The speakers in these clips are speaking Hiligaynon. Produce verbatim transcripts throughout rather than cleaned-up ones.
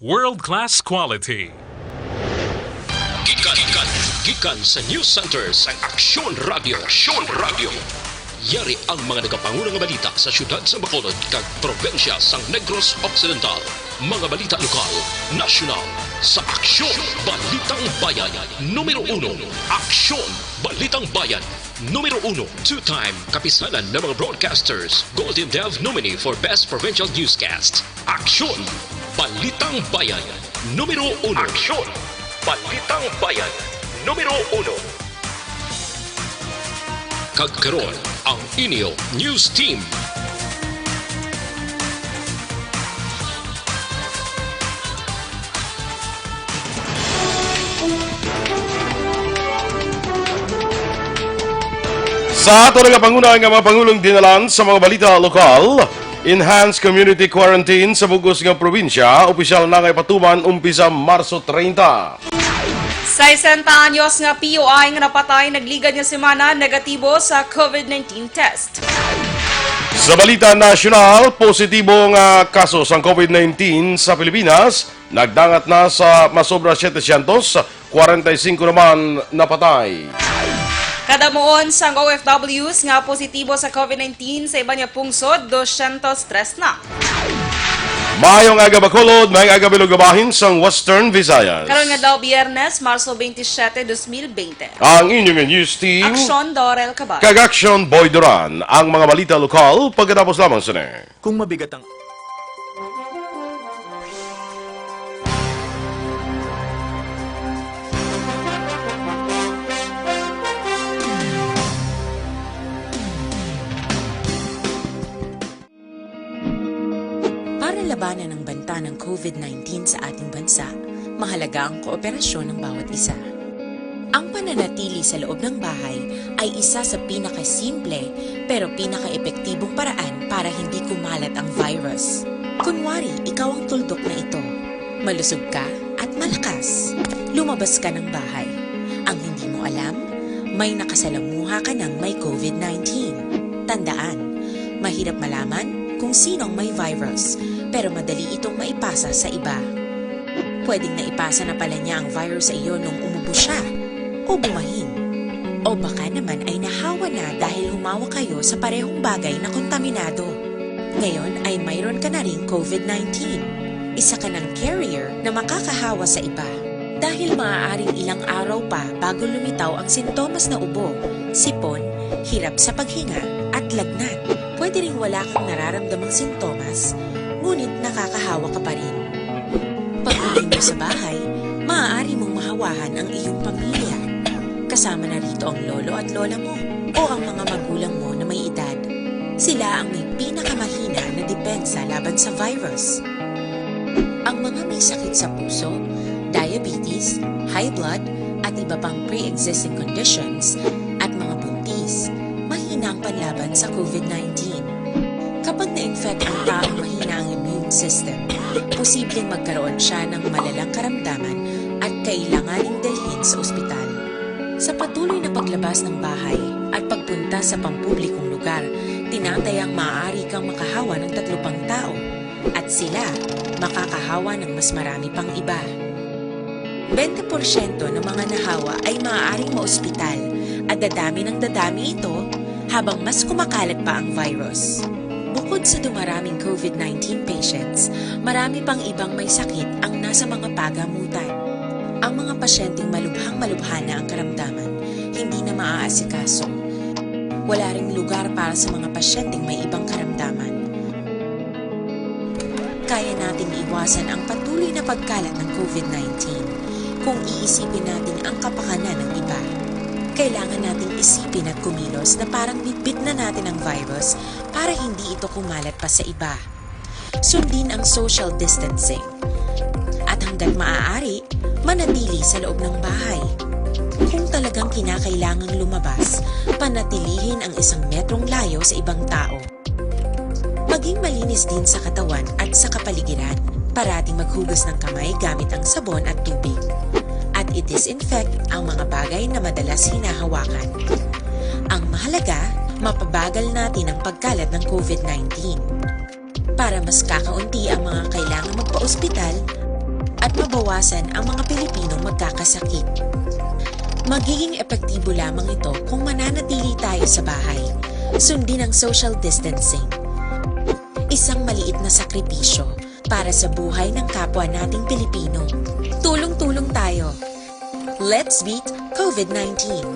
World-class quality. Gikan, gikan, gikan sa News Center sang Aksyon Radio. Aksyon Radio. Yari ang mga nagapanguna nga balita sa siyudad sa Bacolod kag probinsya sang Negros Occidental. Mga balita lokal, nasyonal, sa Aksyon, Balitang Bayan, numero uno. Aksyon, Balitang Bayan, numero uno. Two-time Kapisanan ng mga Broadcasters Golden Dove nominee for Best Provincial Newscast. Aksyon, Balitang Bayan, numero uno. Aksyon, Balitang Bayan, numero uno. Kag karon, ang inyo news team. Sa ato nga pangunay nga mga pangulong dinalan sa mga balita lokal, enhanced community quarantine sa bug-os nga probinsya, opisyal na nga ipatuman umpisa Marso treinta. Sesenta anyos nga P U I nga napatay nagligad nga semana negatibo sa COVID nineteen test. Sa balita nasyonal, positibo nga kaso sang COVID nineteen sa Pilipinas nagdangat na sa masobra setecientos kwarenta y cinco naman napatay. Kadamuon sang O F Ws nga positibo sa COVID nineteen sa iban nga pungsod, dosyentos tres na. Maayong aga, Bacolod, maayong aga, Bilog nga bahin sang Western Visayas. Karon nga adlaw, Biyernes, Marso twenty-seven, dos mil bente. Ang inyo nga news team, Aksyon, Dorel Cabal. Kag Aksyon, Boy Duran. Ang mga balita lokal pagkatapos lamang sini. Kung mabigat ang Para labanan ang banta ng COVID nineteen sa ating bansa, mahalaga ang kooperasyon ng bawat isa. Ang pananatili sa loob ng bahay ay isa sa pinakasimple pero pinakaepektibong paraan para hindi kumalat ang virus. Kunwari, ikaw ang tuldok na ito. Malusog ka at malakas. Lumabas ka ng bahay. Ang hindi mo alam, may nakasalamuha ka ng may COVID nineteen. Tandaan, mahirap malaman kung sino ang may virus, pero madali itong maipasa sa iba. Pwedeng naipasa na pala niya ang virus sa iyo nung umubo siya o bumahin. O baka naman ay nahawa na dahil humawak kayo sa parehong bagay na kontaminado. Ngayon ay mayroon ka na ring COVID nineteen. Isa ka ng carrier na makakahawa sa iba. Dahil maaaring ilang araw pa bago lumitaw ang sintomas na ubo, sipon, hirap sa paghinga, at lagnat. Pwede ring wala kang nararamdamang sintomas, ngunit nakakahawa ka pa rin. Pag-uwi mo sa bahay, maaari mong mahawahan ang iyong pamilya. Kasama na rito ang lolo at lola mo o ang mga magulang mo na may edad. Sila ang may pinakamahina na depensa laban sa virus. Ang mga may sakit sa puso, diabetes, high blood, at iba pang pre-existing conditions, at mga buntis, mahina ang panlaban sa COVID nineteen. Kapag na-infect ang taong mahina ang immune system, posibleng magkaroon siya ng malalang karamdaman at kailanganing dalhin sa ospital. Sa patuloy na paglabas ng bahay at pagpunta sa pampublikong lugar, tinatayang maaari kang makahawa ng tatlo pang tao, at sila makakahawa ng mas marami pang iba. Bente porsyento ng mga nahawa ay maaaring maospital, at dadami ng dadami ito habang mas kumakalat pa ang virus. Bukod sa dumaraming COVID nineteen patients, marami pang ibang may sakit ang nasa mga pagamutan. Ang mga pasyenteng malubhang-malubha na ang karamdaman, hindi na maaasikaso. Wala ring lugar para sa mga pasyenteng may ibang karamdaman. Kaya nating iwasan ang patuloy na pagkalat ng COVID nineteen kung iisipin natin ang kapakanan ng iba. Kailangan nating isipin at kumilos na parang bitbit na natin ang virus para hindi ito kumalat pa sa iba. Sundin ang social distancing. At hanggat maaari, manatili sa loob ng bahay. Kung talagang kinakailangang lumabas, panatilihin ang isang metrong layo sa ibang tao. Maging malinis din sa katawan at sa kapaligiran. Parating maghugas ng kamay gamit ang sabon at tubig. At i-disinfect ang mga bagay na madalas hinahawakan. Ang mahalaga, mapabagal natin ang pagkalat ng COVID nineteen. Para mas kakaunti ang mga kailangang magpa-ospital, at mabawasan ang mga Pilipinong magkakasakit. Magiging epektibo lamang ito kung mananatili tayo sa bahay, sundin ang social distancing. Isang maliit na sakripisyo para sa buhay ng kapwa nating Pilipino. Tulong-tulong tayo. Let's beat COVID nineteen.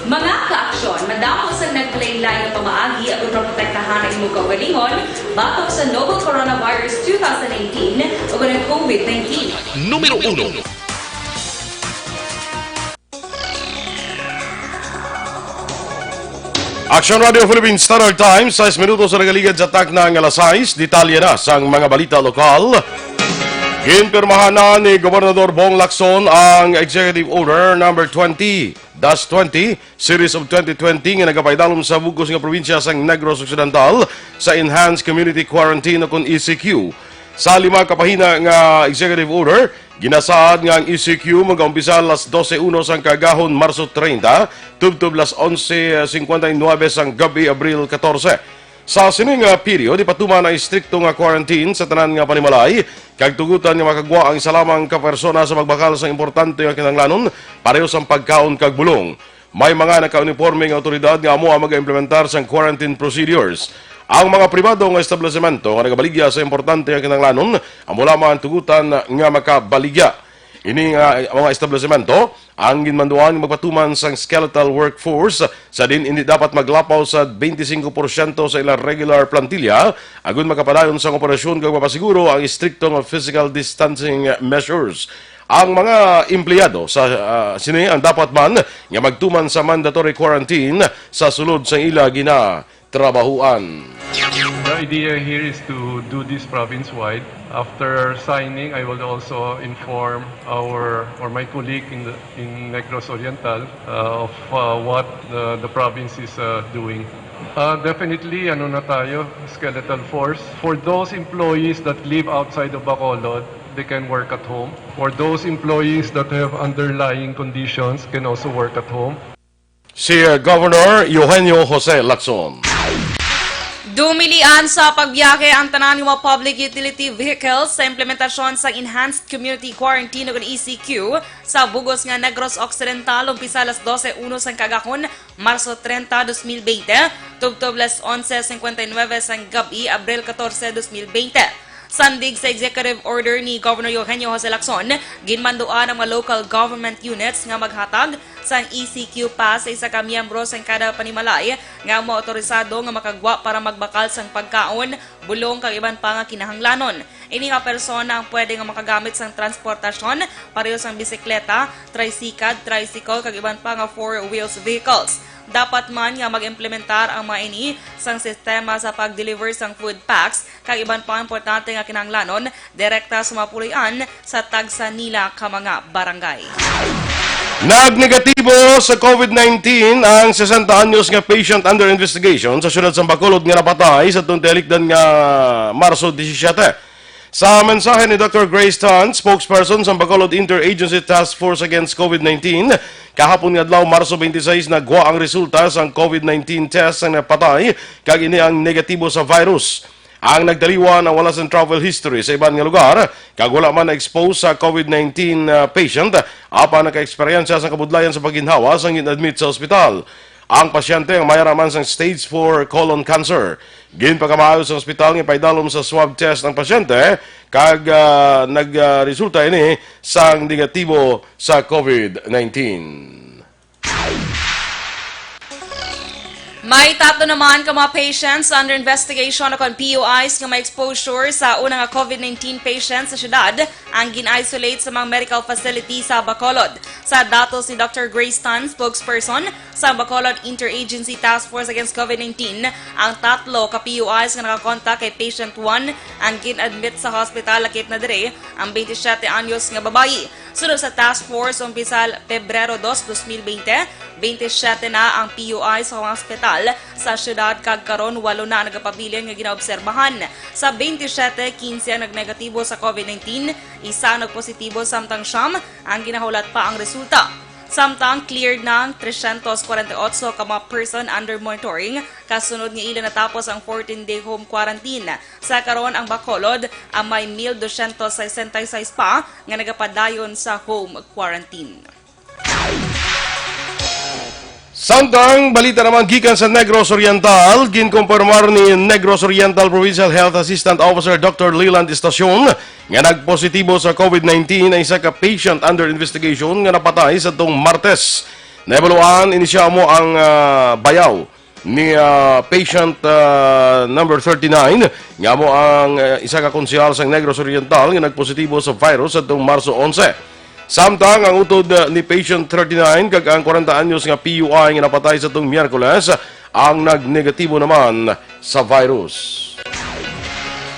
Mga ka-aksyon, madamo sang naglain-lain nga pamaagi aron maprotektahan ang imong kaugalingon batok sa novel coronavirus two thousand nineteen ug ang COVID nineteen. Numero uno. Action Radio Philippine Standard Time, sais minutos sa nagaligad sa takna nga alas sais. Detalye na sang mga balita lokal. Ginpirmahan na ni Gobernador Bong Lacson ang Executive Order number twenty dash twenty, Series of twenty twenty, nga nagapaidalom sa bug-os nga probinsya sang Negros Occidental sa Enhanced Community Quarantine o kon E C Q. Sa lima ka pahina nga Executive Order, ginasaad nga ang E C Q magaumpisa alas dose uno sang kaagahon, Marso treinta, tubtob alas onse cincuenta y nueve sang gab-i, Abril catorce. Sa sini nga period, ipatuman ang istrikto nga quarantine sa tanan nga panimalay, kag tugutan nga makagwa ang isa lamang ka persona sa magbakal sang importante nga kinahanglanon, pareho sang pagkaon kag bulong. May mga nakauniporme nga awtoridad nga amo ang mag-implementar sang quarantine procedures. Ang mga pribado nga establisemento nga nagabaligya sa importante nga kinahanglanon, amo lamang ang tugutan nga makabaligya. Ini nga mga establisemento ang ginmanduan nga magpatuman sang skeletal workforce, sa diin indi dapat maglapaw sa twenty-five porsyento sa ilang regular plantilla, agud makapadayon sang operasyon kag mapasiguro ang istrikto nga physical distancing measures. Ang mga empleyado sa, ah, sini ang dapat man nga magtuman sa mandatory quarantine sa sulod sang ila ginatrabahuan. The idea here is to do this province-wide. After signing, I will also inform our, or my colleague in the, in Negros Oriental, uh, of, uh, what the, the province is, uh, doing. Uh, definitely, ano na tayo, skeletal force. For those employees that live outside of Bacolod, they can work at home. For those employees that have underlying conditions, can also work at home. Si, uh, Governor Eugenio Jose Lacson. Dumilian sa pagbiyahe ang tanan nga mga public utility vehicles sa implementasyon sa Enhanced Community Quarantine o E C Q sa bug-os nga Negros Occidental, umpisa alas dose uno sang kaagahon, Marso treinta, dos mil veinte, tubtob alas onse cincuenta y nueve sang gab-i, Abril catorce, dos mil veinte. Sandig sa executive order ni Governor Eugenio Jose Lacson, ginmanduan ang mga local government units nga maghatag sang E C Q pass sa isa ka miyembro sang kada panimalay nga maotorisado nga makagwa para magbakal sang pagkaon, bulong kag iban pa nga kinahanglanon. Ini nga persona ang pwede nga makagamit sang transportasyon pareho sang bisikleta, tricycad, tricycle kag iban pa nga four wheels vehicles. Dapat man nga mag-implementar ang mga ini sang sistema sa pag-deliver sang food packs kag iban pang importante nga kinahanglanon direkta sa mga puloy-an sa tagsa nila ka mga barangay. Nagnegatibo sa COVID nineteen ang sesenta anyos nga patient under investigation sa siyudad sa Bacolod nga napatay sa tunti alikdan nga Marso disisiete. Sa mensahe ni Doctor Grace Tan, spokesperson sa Bacolod Interagency Task Force Against COVID nineteen, kahapon nga adlaw, Marso twenty-six, nagwa ang resulta sang COVID nineteen test sang napatay, kag ini ang negatibo sa virus. Ang nagtaliwan ang wala sang travel history sa iban nga lugar, kag wala man na-expose sa COVID nineteen, ah, patient, apan nakaeksperyensya sang kabudlayan sa pagginhawa sang gin-admit sa ospital. Ang pasyente ang may ara man sang stage four colon cancer. Ginpakamaayo sang ospital nga ipaidalom sa swab test ang pasyente, kag, ah, nag, ah, resulta ini sang negatibo sa COVID nineteen. May tatlo naman ka mga patients under investigation o kon P U Is nga may exposure sa una nga COVID nineteen patient sa syudad ang gin-isolate sa mga medical facility sa Bacolod. Sa datos ni Doctor Grace Tan, spokesperson sa Bacolod Interagency Task Force Against COVID nineteen, ang tatlo ka P U Is nga nakakontak kay patient one ang gin-admit sa hospital. Lakip na diri ang twenty-siyete anyos nga babayi. Sunod sa task force, umpisal Pebrero dos, dos mil bente, bente siyete na ang P U I sa mga ospital sa syudad, kag karon walo na ang nagapabilin nga ginaobserbahan. Sa bente siyete, kinse ang nagnegatibo sa COVID nineteen, isa ang nagpositibo, samtang siyam ang ginahulat pa ang resulta. Samtang cleared na ang tresyentos kwarenta y otso ka mga person under monitoring kasunod nga ila natapos ang fourteen-day home quarantine. Sa karon, ang Bacolod ang may mil dosyentos sesenta y seis pa nga nagapadayon sa home quarantine. Samtang balita naman gikan sa Negros Oriental, ginkumpirmar ni Negros Oriental Provincial Health Assistant Officer Doctor Leland Estacion nga nagpositibo sa COVID nineteen ang isa ka patient under investigation nga napatay sa tong Martes. Nahibaluan ini siya amo ang, ah, bayaw ni, ah, patient, ah, number thirty-nine, nga amo ang, ah, isa ka konsehal sang Negros Oriental nga nagpositibo sa virus sa tong Marso onse. Samtang ang utod, ah, ni patient thirty-nine kag ang kwarenta anyos nga P U I nga napatay sa tong Miyerkules, ang nagnegatibo naman sa virus.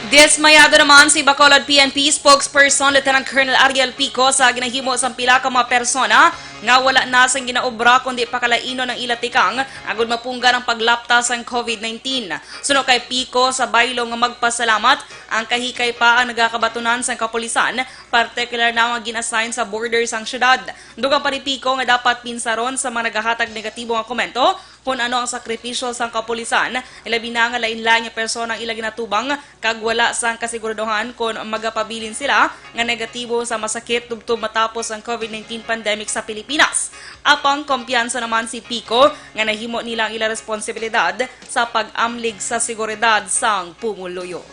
Dismayado naman si Bacolod P N P spokesperson Lieutenant Colonel Ariel Pico sa ginahimo sang pila ka mga persona nga wala na sang ginaobra kundi pakalainon ang ila tikang agud mapunggan ang paglapta sang COVID nineteen. Suno kay Pico, sa baylo nga magpasalamat, ang kahikay pa ang nagakabatunan sang kapulisan, partikular na nga gin-assign sa border sang syudad. Dugang pa ni Pico nga dapat pinsaron sa mga nagahatag negatibo nga komento kon ano ang sakripisyo sang kapulisan, ilabi na nga lain-lain nga persona ang ila ginatubang kag wala sang kasiguraduhan kon magapabilin sila nga negatibo sa masakit tubtob matapos ang COVID nineteen pandemic sa Pilipinas. Apang kumpiyansa naman si Pico nga nahimo nila ang ila responsibilidad sa pag-amlig sa seguridad sang pumuluyo.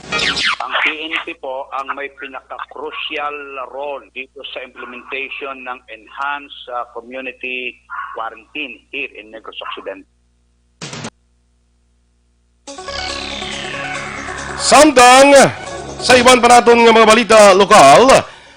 Ang P N P po ang may pinaka-crucial role dito sa implementation ng enhanced, ah, community quarantine here in Negros Occidental. Samtang sa iban pa naton nga mga balita lokal,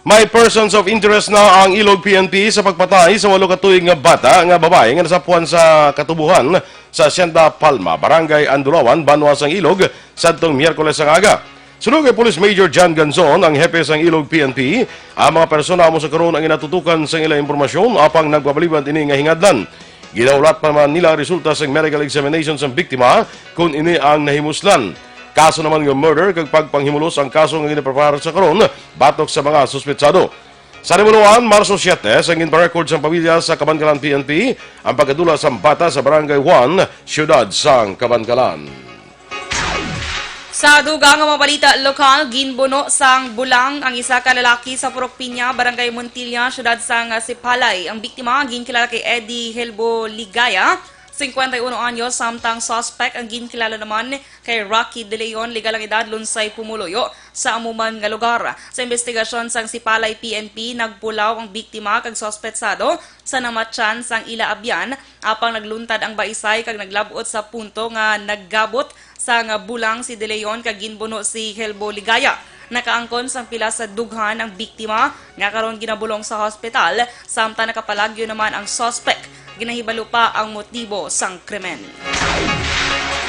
may persons of interest na ang Ilog P N P sa pagpatay sa walo ka tuig nga bata nga babayi nga nasapuan sa katubuhan sa Hacienda Palma, Barangay Andulawan, Banwa sang Ilog, sadtong Miyerkules nga aga. Suno kay Police Major John Ganzon, ang hepe sang Ilog P N P, ang mga persona amo sa karon ang ginatutukan sang ila impormasyon apang nagpabalibad ini nga hingadlan. Ginahulat pa man nila ang resulta sang medical examination sang biktima kon ini ang nahimuslan. Kaso naman nga murder kag pagpanghimulos ang kaso nga ginapreparar sa karon batok sa mga suspetsado. Sa nahibaluan, Marso siete, sang ginpa-record sang pamilya sa Kabankalan P N P ang pagkadula sang bata sa Barangay one, siyudad sang Kabankalan. Sa dugang nga mga balita lokal, ginbuno sang bulang ang isa ka lalaki sa Purok Piña, Barangay Montilla, siyudad sang Sipalay. Ang biktima ginkilala kay Eddie Helbo Ligaya, singkwenta y uno anyos, samtang suspect ang ginkilala naman kay Rocky De Leon, legal ang edad, Lunsay Pumuluyo, sa amo man nga lugar. Sa investigasyon sang Sipalay P N P, nagpulaw ang biktima kag suspetsado sa namatyan sang ila abyan, apang nagluntad ang baisay kag naglab-ot sa punto nga naggabot sang bulang si De Leon kag ginbuno si Helbo Ligaya. Nakaangkon sang pila sa dughan ang biktima nga karon ginabulong sa hospital, samtang nakapalagyo naman ang suspect. Ginahibalo pa ang motibo sang krimen.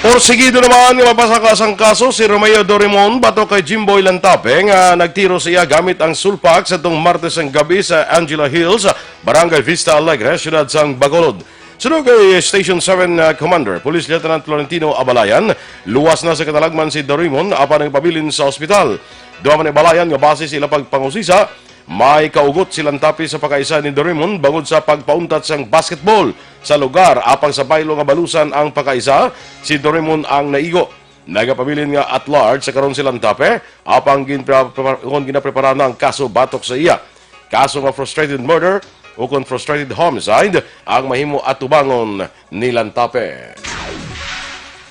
Porsigido naman nga mapasaka sang kaso si Romeo Dorimon batok kay Jimboy Lantape nga nagtiro sa iya gamit ang sulpak sadtong Martes sang gabi sa Angela Hills, Barangay Vista Alegre, siyudad sang Bacolod. Suno kay Station seven, uh, Commander, Police Lieutenant Florentino Abalayan, luwas na sa katalagman si Dorimon apan nagpabilin sa ospital. Duha man Abalayan nga base sa ila pagpangusisa, may kaugot si Lantape sa pakaisa ni Dorimon bangod sa pagpauntat sang basketball sa lugar, apang sa baylo nga balusan ang pakaisa, si Dorimon ang naigo. Nagapabilin nga at large sa karon si Lantape, apang ginpre-, prepar-, kon ginaprepara na ang kaso batok sa iya. Kaso nga frustrated murder ukon frustrated homicide ang mahimo atubangon ni Lantape.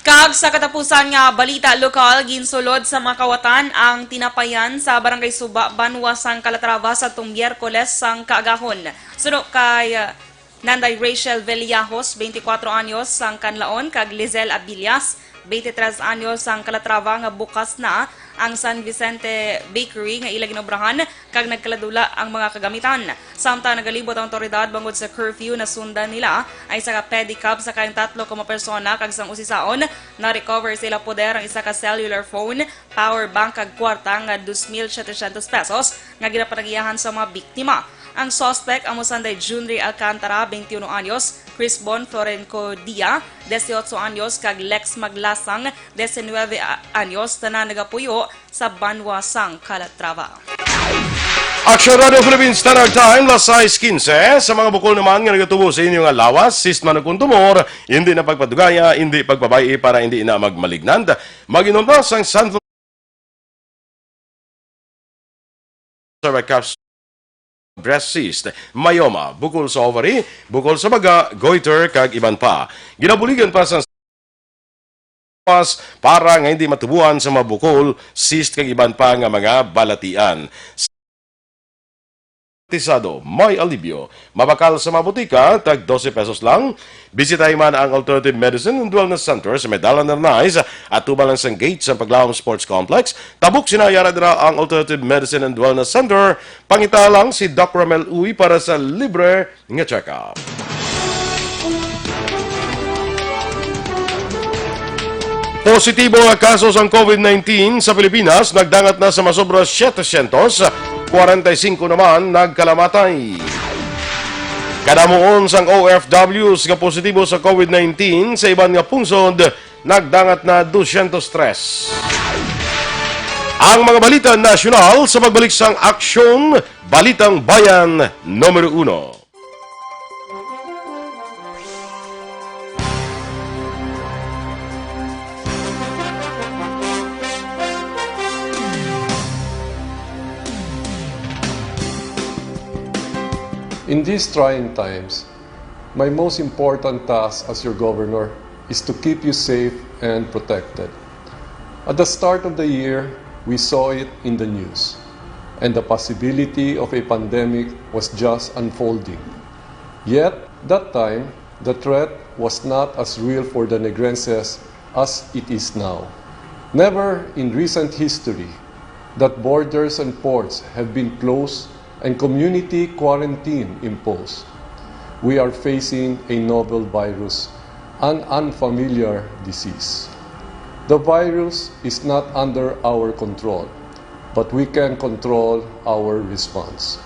Kag sa katapusan nga balita lokal, ginsulod sa mga kawatan ang tinapayan sa Barangay Suba, Banwa sang Calatrava, sa tong Miyerkules sang kaagahon. Suno kay, uh, Nanday Rachel Villajos, twenty-four anyos, sang Canlaon, kag Lizelle Abillas, twenty-three anyos, sang Calatrava, nga bukas na ang San Vicente Bakery nga ila ginobrahan kag nagkaladula ang mga kagamitan. Samtang nagalibot ang awtoridad bangod sa curfew, nasundan nila ang isa ka pedicab sa kayang tatlo ka mga persona kag sang usisaon na-recover sa ila poder ang isa ka cellular phone, power bank kag kwarta nga dos mil setecientos pesos nga ginapanag-iyahan sa mga biktima. Ang suspect amo sanday Junri Alcantara, twenty-one anyos, Crisbon Florenco Dia, dieciocho anyos, kag Lex Maglasang, diecinuebe a-, anyos, tanan nagapuyo sa Banwa sang Calatrava. Action Radio Philippines Standard Time, las sais quince. Sa mga bukol naman nga nagatubo sa inyo nga lawas, cyst man o kon tumor, hindi na pagpadugaya, hindi pagpabay-i para hindi na magmalignant. Mag-inom na sang Sanfil Servacaps, breast cyst, myoma, bukol sa ovary, bukol sa baga, goiter, kag iban pa. Ginabuligan pa sa pas para nga hindi matubuan sa mga bukol, cyst, kag iban pa nga mga balatian. Tisado, may alibyo. Mabakal sa mga butika, tag dose pesos lang. Bisitahi man ang Alternative Medicine and Wellness Center sa Medal and Arnaiz, atuban lang sang gate sa Paglaom Sports Complex. Tabok sina yara dira ang Alternative Medicine and Wellness Center. Pangita lang si Doc Romel Uy para sa libre nga check-up. Positibo nga kaso sang COVID nineteen sa Pilipinas nagdangat na sa masobra setecientos kwarenta y cinco naman nagkalamatay. Kadamuon sang O F Ws nga positibo sa COVID nineteen sa iban nga pungsod nagdangat na dosyentos tres. Ang mga balita nasyonal sa pagbalik sang Aksyon, Balitang Bayan numero uno. In these trying times, my most important task as your governor is to keep you safe and protected. At the start of the year, we saw it in the news, and the possibility of a pandemic was just unfolding. Yet, that time, the threat was not as real for the Negrenses as it is now. Never in recent history that borders and ports have been closed and community quarantine imposed. We are facing a novel virus, an unfamiliar disease. The virus is not under our control, but we can control our response.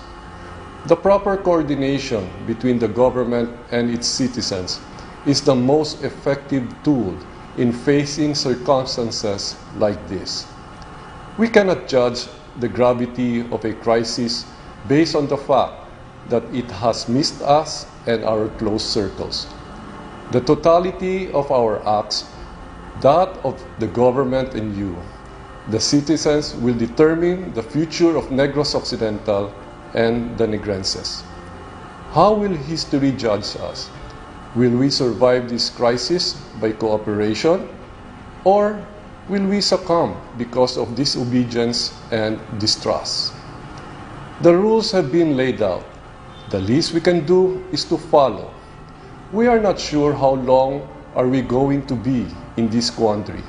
The proper coordination between the government and its citizens is the most effective tool in facing circumstances like this. We cannot judge the gravity of a crisis based on the fact that it has missed us and our close circles. The totality of our acts, that of the government and you, the citizens, will determine the future of Negros Occidental and the Negrenses. How will history judge us? Will we survive this crisis by cooperation, or will we succumb because of disobedience and distrust? The rules have been laid out. The least we can do is to follow. We are not sure how long are we going to be in this quandary,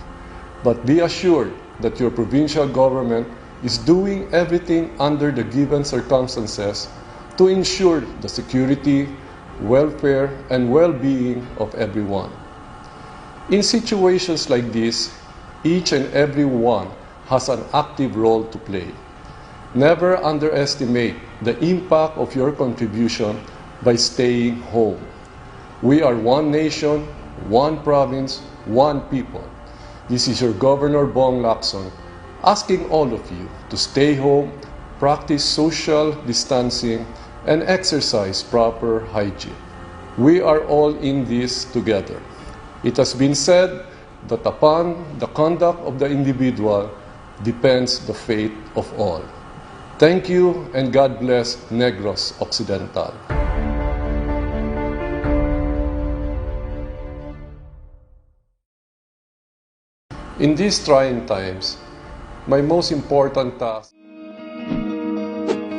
but be assured that your provincial government is doing everything under the given circumstances to ensure the security, welfare, and well-being of everyone. In situations like this, each and every one has an active role to play. Never underestimate the impact of your contribution by staying home. We are one nation, one province, one people. This is your Governor Bong Lacson asking all of you to stay home, practice social distancing, and exercise proper hygiene. We are all in this together. It has been said that upon the conduct of the individual depends the fate of all. Thank you and God bless Negros Occidental. In these trying times, my most important task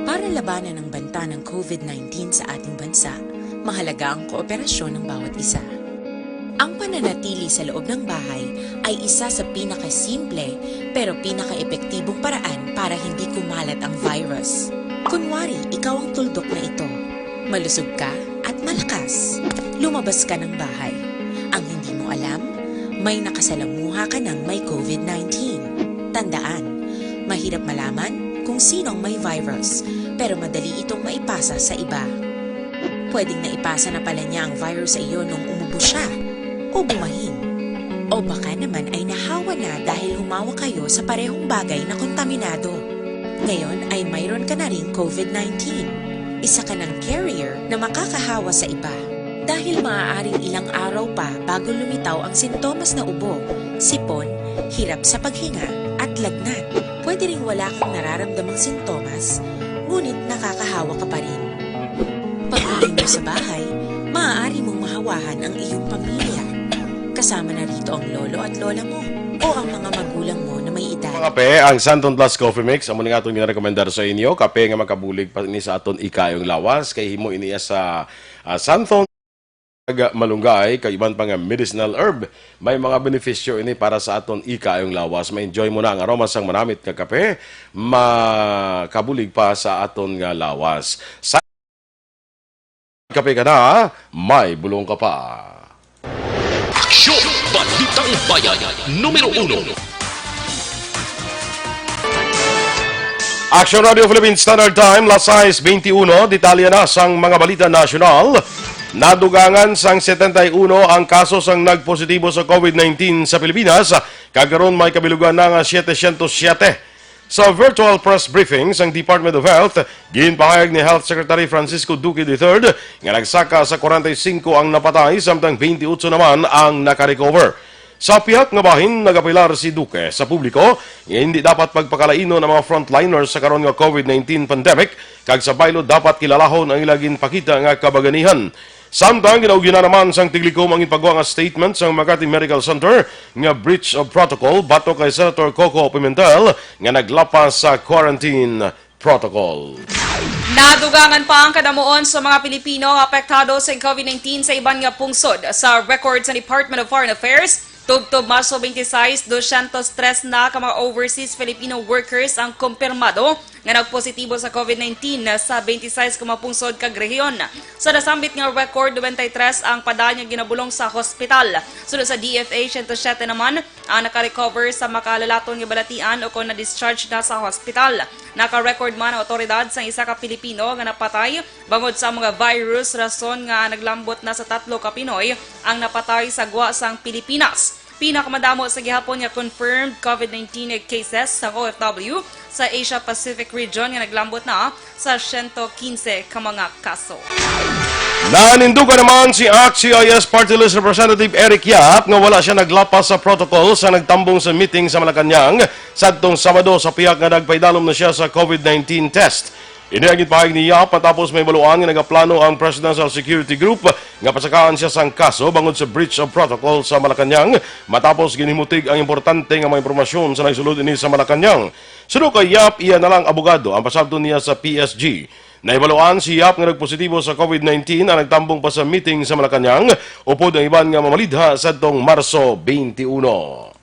Para labanan ang banta ng COVID nineteen sa ating bansa, mahalaga ang kooperasyon ng bawat isa. Ang pananatili sa loob ng bahay ay isa sa pinakasimple pero pinakaepektibong paraan para hindi kumalat ang virus. Kunwari, ikaw ang tuldok na ito. Malusog ka at malakas. Lumabas ka ng bahay. Ang hindi mo alam, may nakasalamuha ka ng may COVID nineteen. Tandaan, mahirap malaman kung sino ang may virus, pero madali itong maipasa sa iba. Pwedeng naipasa na pala niya ang virus sa iyo nung umubo siya o bumahing. O baka naman ay nahawa na dahil humawak kayo sa parehong bagay na kontaminado. Ngayon ay mayroon ka na ring COVID nineteen. Isa ka ng carrier na makakahawa sa iba. Dahil maaaring ilang araw pa bago lumitaw ang sintomas na ubo, sipon, hirap sa paghinga, at lagnat. Pwede ring wala kang nararamdamang sintomas, ngunit nakakahawa ka pa rin. Pag-uwi mo sa bahay, maaari mong mahawahan ang iyong pamilya. Kasama na rito ang lolo at lola mo o ang mga magulang mo na may edad. Mga pe, ang Santon Plus Coffee Mix, amo ni nga aton ginarekomendar sa inyo. Kape nga makabulig pa ni sa aton ikayong lawas, kay himo ini sa, ah, Santon, malunggay, kag iban pa nga medicinal herb. May mga benepisyo ini para sa aton ikayong lawas. Ma-enjoy mo na ang aroma sang manamit nga kape, makabulig pa sa aton nga lawas. Sa kape ka na, may bulong ka pa. Aksyon! Balitang Bayan, numero uno. Action Radio Philippine Standard Time, las sais beintiuno. Detalye na sang mga balita nasyonal. Nadugangan sang setenta y uno ang kaso sang nagpositibo sa COVID nineteen sa Pilipinas, kag karon may kabilugan na nga siete syentos siyete. Sa virtual press briefing sang Department of Health, ginpahayag ni Health Secretary Francisco Duque the third nga nagsaka sa kwarenta y singko ang napatay, samtang beintiotso naman ang nakarecover. Sa pihak nga bahin, nagapilar si Duque sa publiko nga hindi dapat pagpakalainon ang mga frontliners sa karon nga COVID nineteen pandemic, kag sa baylo dapat kilalahon ang ila ginpakita nga kabaganihan. Samtang ginauginan naman sang tiglikom ang ginpagwa nga statement sang Makati Medical Center nga breach of protocol batok kay Senator Coco Pimentel nga naglapas sa quarantine protocol. Nadugangan pa ang kadamuon sa mga Pilipino nga apektado sa COVID nineteen sa iban nga pungsod. Sa record sa Department of Foreign Affairs, tubtob Marso twenty-six, dosyentos tres na ka mga overseas Filipino workers ang kumpirmado nga nagpositibo sa COVID nineteen sa twenty-six ka mga pungsod kag rehiyon. Sa nasambit nga record, nobenta y tres ang padayon nga ginabulong sa hospital. Suno sa D F A, siyento siyete naman ang nakarecover sa makalalaton nga balatian o kon na-discharge na sa hospital. Naka-record man ang awtoridad sang isa ka Pilipino nga napatay bangod sa mga virus, rason nga naglambot na sa tatlo ka Pinoy ang napatay sa gwa sang Pilipinas. Pinakamadamo sa gihapon nga confirmed COVID nineteen cases sang O F W sa Asia Pacific region nga naglambot na sa siyento kinse ka mga kaso. Nanindugan naman si ACT-CIS Party List Representative Eric Yap nga wala siya naglapas sa protocol sa nagtambong sa meeting sa Malacañang sadtong Sabado sa pihak nga nagpaidalom na siya sa COVID nineteen test. Ini ang ginpahayag ni Yap matapos mahibaluan nga nagaplano ang Presidential Security Group nga pasakaan siya sang kaso bangod sa breach of protocol sa Malacañang, matapos ginhimutig ang importante nga mga impormasyon sa nagsulod ini sa Malacañang. Suno kay Yap, iya na lang abogado ang pasabton niya sa P S G. Nahibaluan si Yap nga nagpositibo sa COVID nineteen ang nagtambong pa sa meeting sa Malacañang, upod ang iban nga mamalidha sadtong Marso twenty-one.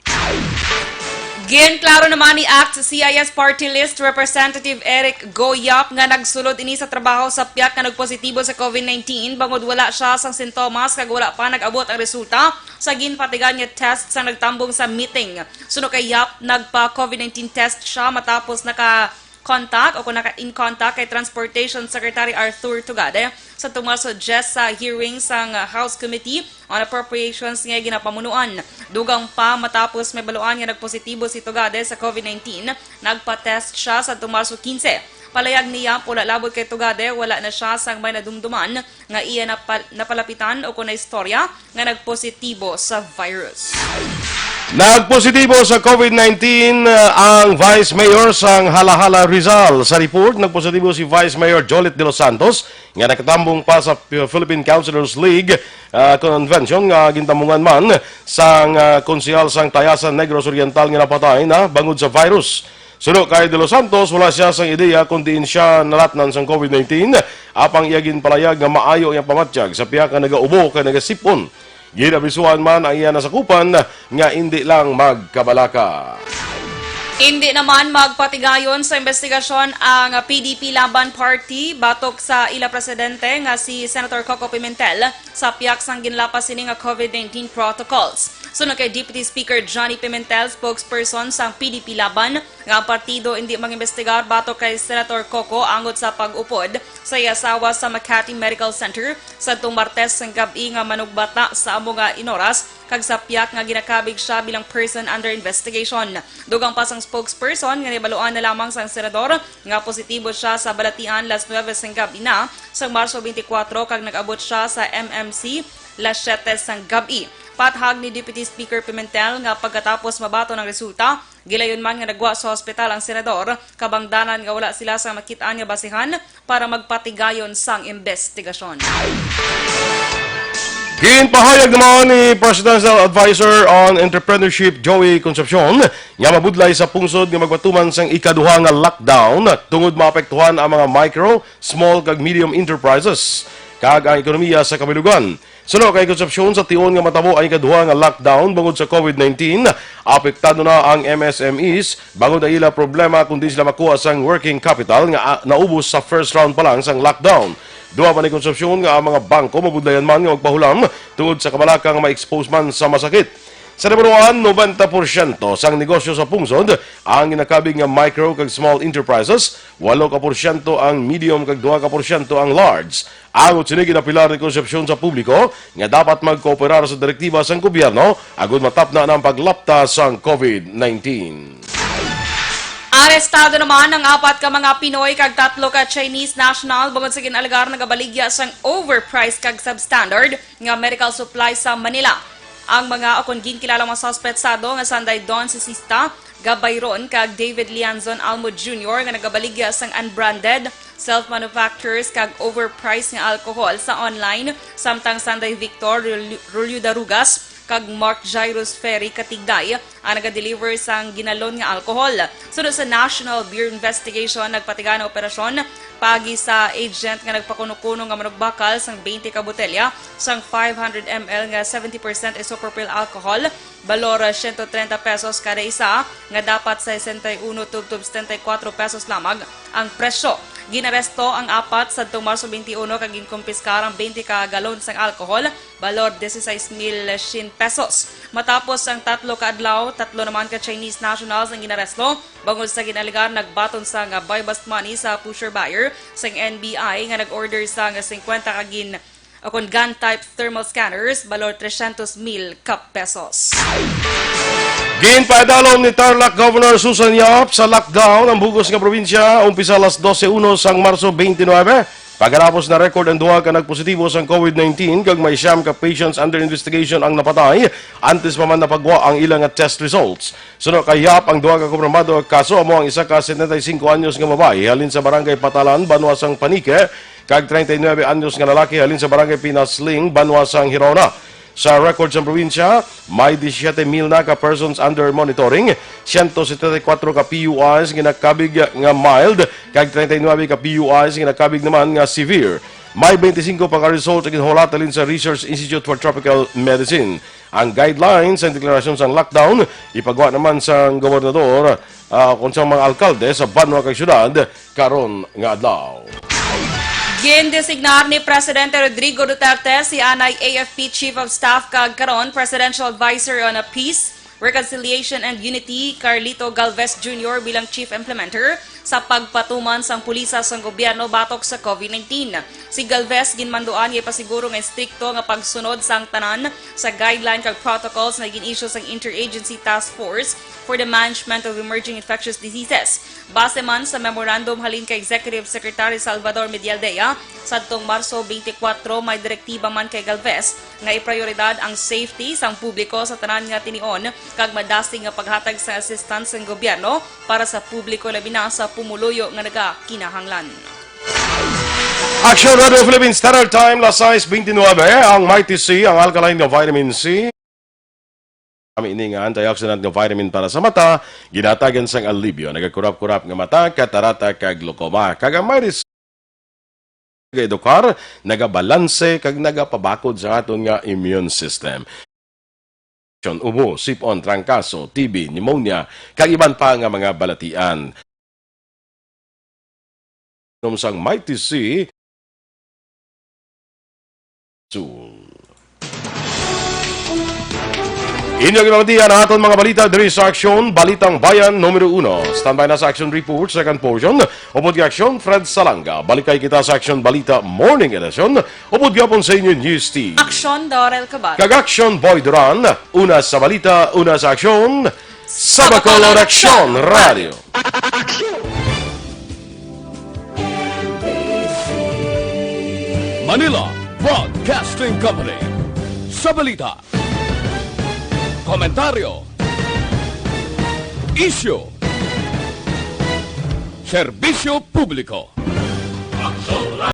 Ginklaro naman ni ACT-CIS Party List Representative Eric Go Yap nga nagsulod ini sa trabaho sa pihak nga nagpositibo sa COVID nineteen bangod wala siya sang sintomas kag wala pa nag-abot ang resulta sa ginpatigan nga test sa nagtambong sa meeting. Suno kay Yap, nagpa-COVID nineteen test siya matapos naka-contact o kung naka-in contact kay Transportation Secretary Arthur Tugade sa tungod sa G E S sa hearing sang House Committee on Appropriations nga ginapamunuan. Dugang pa, matapos mahibaluan nga nagpositibo si Tugade sa COVID nineteen, nagpa-test siya sa Marso quince. Palayag ni Yap, wala labot kay Tugade, wala na siya sang may nadumduman nga iya napal-, napalapitan o kon naistorya nga nagpositibo sa virus. Nagpositibo sa COVID nineteen, uh, ang Vice Mayor sang Hala-Hala, Rizal. Sa report, nagpositibo si Vice Mayor Jolit De Los Santos nga nakatambong pa sa Philippine Councilors League, uh, Convention nga gintambungan man sang, uh, konsehal sang Tayasan, Negros Oriental nga napatay na bangod sa virus. Suno kay De Los Santos, wala siya sang ideya kon diin siya nalatnan sang COVID nineteen, apang iya ginpalayag nga maayo ang pamatyag sa pihak nga nagaubo kag nagasipon. Ginabisuhan man ang iya nasakupan nga indi lang magkabalaka. Indi naman magpatigayon sa investigasyon ang P D P Laban Party batok sa ila presidente nga si Senator Coco Pimentel sa pihak sang ginlapas sini nga COVID nineteen protocols. Suno kay Deputy Speaker Johnny Pimentel, spokesperson sang P D P Laban, nga ang partido indi mag-imbestigar batok kay Senator Coco angot sa pag-upod sa iya asawa sa Makati Medical Center sadtong Martes sang gab-i nga manugbat na sa amo nga inoras kag sa pihak nga ginakabig siya bilang person under investigation. Dugang pa sang spokesperson nga nahibaluan na lamang sang senador nga positibo siya sa balatian las nuebe sang gab-i na sang Marso twenty-four kag nag-abot siya sa M M C las siyete sang gab-i. Pathag ni Deputy Speaker Pimentel nga pagkatapos mabaton ang resulta, gilayon man nga nagwa sa hospital ang senador, kabangdanan nga wala sila sa makit-an nga basihan para magpatigayon sang imbestigasyon. Ginpahayag naman ni Presidential Advisor on Entrepreneurship Joey Concepcion nga mabudlay sa pungsod nga magpatuman sang ikaduha nga lockdown tungod maapektuhan ang mga micro, small kag medium enterprises kag ang ekonomiya sa kabilugan. Suno kay Concepcion, sa tion nga matabo ang ikaduha nga lockdown bangod sa COVID nineteen, apektado na ang M S M Es bangod ang ila problema kung di sila makuha sang working capital nga, ah, naubos sa first round pa lang sang lockdown. Duha pa ni Concepcion nga ang mga bangko mabudlayan man nga magpahulam tungod sa kabalaka nga ma-expose man sa masakit. Sa nabaluan, nobenta porsyento sang negosyo sa pungsod ang ginakabig nga micro kag small enterprises, walo ka porsyento ang medium kag duha ka porsyento ang large. Angot sini, ginapilar ni Concepcion sa publiko nga dapat magkooperar sa direktiba sang gobyerno agud matapna na ang paglapta sang COVID nineteen. Arestado naman ang apat ka mga Pinoy kag tatlo ka Chinese national bangod sa gin-alegar nagabaligya sang overpriced kag substandard nga medical supplies sa Manila. Ang mga ukon ginkilala mga suspetsado nga sanday Don Sisista Gabayron kag David Lianzon Almo Junior nga nagabaligya sang unbranded, self-manufactures kag overpriced nga alcohol sa online, samtang sanday Victor Rul-, Rulio Darugas kag Mark Jairus Ferry Katigday ang nagadeliver sang ginalon nga alcohol. Suno sa National Bureau Investigation, nagpatiga ang operasyon paagi sa agent nga nagpakuno-kuno nga manugbakal sang twenty ka botelya sang five hundred M L nga seventy percent isopropyl alcohol, balor siyento treinta pesos kada isa, nga dapat sesenta y uno tubtob setenta y kuwatro pesos lamang ang presyo. Ginaresto ang apat sadtong Marso twenty-one kag ginkumpiskar ang twenty ka galon sang alcohol, balor dieciséis mil cien pesos. Matapos ang tatlo ka adlaw, tatlo naman ka Chinese nationals ang ginaresto bangod sa gin-alegar nagbaton sang buy-bust money sa pusher buyer sang N B I nga nag-order sang singkwenta ka gin, o kon gun-type thermal scanners, balor tresyentos mil ka pesos. Ginpaidalom ni Tarlac Governor Susan Yap sa lockdown ang bug-os nga probinsya, umpisa alas dose uno sang Marso twenty-nine. Pagkatapos na-record ang duha ka nagpositibo sang COVID nineteen kag may siyam ka patients under investigation ang napatay antes pa man napagwa ang ila nga test results. Suno kay Yap, ang duha ka kumpirmado nga kaso amo ang isa ka setenta y cinco anyos nga babayi halin sa Barangay Patalan, banwa sang Panique, kag treinta y nuebe anyos nga lalaki halin sa Barangay Pinasling, banwa sang Gerona. Sa record sang probinsya, may disisiete mil na ka persons under monitoring, siyento setenta y kuwatro ka P U Is nga nakabig nga mild, kag treinta y nuebe ka P U Is nga nakabig naman nga severe. May twenty-cinco pa ka result nga ginhulat halin sa Research Institute for Tropical Medicine. Ang guidelines sang deklarasyon sang lockdown ipagwa naman sang gobernador, ah, kon sa mga alkalde sa banwa kag syudad karon nga adlaw. Gindesignar ni Presidente Rodrigo Duterte si anay A F P Chief of Staff kag karon Presidential Advisor on Peace, Reconciliation and Unity, Carlito Galvez Junior bilang Chief Implementer sa pagpatuman sang pulisa sang gobyerno batok sa COVID nineteen. Si Galvez ginmanduan nga ipasiguro nga estrikto nga pagsunod sang tanan sa guideline kag protocols nga gin-issue sang Interagency Task Force for the Management of Emerging Infectious Diseases. Base man sa memorandum halin kay Executive Secretary Salvador Medialdea, sadtong Marso twenty-four, may direktiba man kay Galvez nga iprioridad ang safety sang publiko sa tanan nga tinion kag madasig nga paghatag sang assistance sang gobyerno para sa publiko, labi na sa pumuluyo nga nagakinahanglan. Action Radio Philippines Standard Time, las sais twenty-nine. Ang Mighty C, ang alkaline nga vitamin C. Kami ini nga antioxidant nga vitamin para sa mata, ginatagan sang alibyo, nagakurap-kurap nga mata, katarata, kag glaucoma. Kag ang Mighty C nagaedukar, nagabalanse, kag nagapabakod sa aton nga immune system. Ubo, sipon, trangkaso, T B, pneumonia, kag iban pa nga mga balatian. Inom sang Mighty C. Sul. Inyo ginamatian ang aton mga balita diri sa Aksyon, Balitang Bayan numero uno. Standby na sa Aksyon Report, second portion. Upod kay Aksyon, Fred Salanga. Balik kay kita sa Aksyon Balita Morning Edition. Upod gihapon sa inyo News Team. Aksyon, Dorel Cabal. Kag Aksyon, Boy Duran. Una sa balita, una sa aksyon. Sa Bacolod Aksyon Radio. Manila Broadcasting Company. Sa balita, komentaryo, isyu, serbisyo publiko.